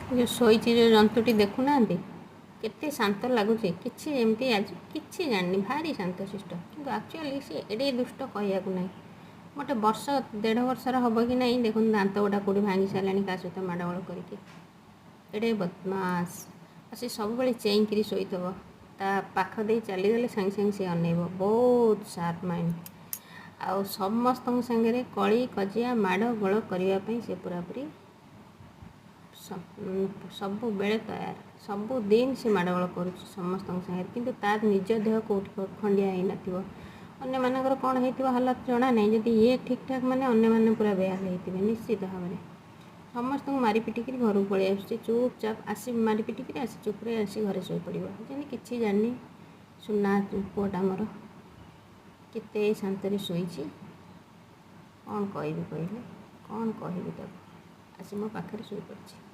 ଯେଉଁ ଶୋଇଛି ଯେଉଁ ଜନ୍ତୁଟି ଦେଖୁନାହାନ୍ତି, କେତେ ଶାନ୍ତ ଲାଗୁଛି। କିଛି ଏମିତି ଆଜି କିଛି ଜାଣିନି, ଭାରି ଶାନ୍ତଶିଷ୍ଟ। କିନ୍ତୁ ଆକ୍ଚୁଆଲି ସେ ଏଡ଼େ ଦୁଷ୍ଟ କହିବାକୁ ନାହିଁ। ଗୋଟେ ବର୍ଷ ଦେଢ଼ ବର୍ଷର ହେବ କି ନାହିଁ, ଦେଖନ୍ତୁ ଦାନ୍ତ ଗୁଡ଼ା କେଉଁଠି ଭାଙ୍ଗି ସାରିଲାଣି କାହା ସହିତ ମାଡ଼ଗୋଳ କରିକି। ଏଡ଼େ ବଦମାସ। ଆଉ ସେ ସବୁବେଳେ ଚେଇଁକିରି ଶୋଇଥିବ। ତା ପାଖ ଦେଇ ଚାଲିଗଲେ ସାଙ୍ଗେ ସାଙ୍ଗେ ସେ ଅନେଇବ। ବହୁତ ସାର୍ପ ମାଇଣ୍ଡ। ଆଉ ସମସ୍ତଙ୍କ ସାଙ୍ଗରେ କଳି କଜିଆ ମାଡ଼ ଗୋଳ କରିବା ପାଇଁ ସେ ପୁରାପୁରି ସବୁବେଳେ ତୟାର। ସବୁଦିନ ସେ ମାଡ଼ଗୋଳ କରୁଛି ସମସ୍ତଙ୍କ ସାଙ୍ଗରେ। କିନ୍ତୁ ତା ନିଜ ଦେହ କେଉଁଠି ଖଣ୍ଡିଆ ହେଇନଥିବ। ଅନ୍ୟମାନଙ୍କର କ'ଣ ହେଇଥିବ ହାଲତ ଜଣା ନାହିଁ। ଯଦି ଇଏ ଠିକ୍ଠାକ୍, ମାନେ ଅନ୍ୟମାନେ ପୁରା ବେହାଲ ହେଇଥିବେ ନିଶ୍ଚିତ ଭାବରେ। ସମସ୍ତଙ୍କୁ ମାରି ପିଟିକିରି ଘରକୁ ପଳେଇ ଆସୁଛି ଚୁପଚାପ। ଆସି ମାରି ପିଟିକିରି ଆସି ଚୁପରେ ଆସି ଘରେ ଶୋଇପଡ଼ିବ, ଯେମିତି କିଛି ଜାଣିନି। ସୁନା ପୁଅଟା ମୋର କେତେ ଶାନ୍ତରେ ଶୋଇଛି। କ'ଣ କହିବି କହିଲେ? କ'ଣ କହିବି ତାକୁ? ଆସି ମୋ ପାଖରେ ଶୋଇପଡ଼ିଛି।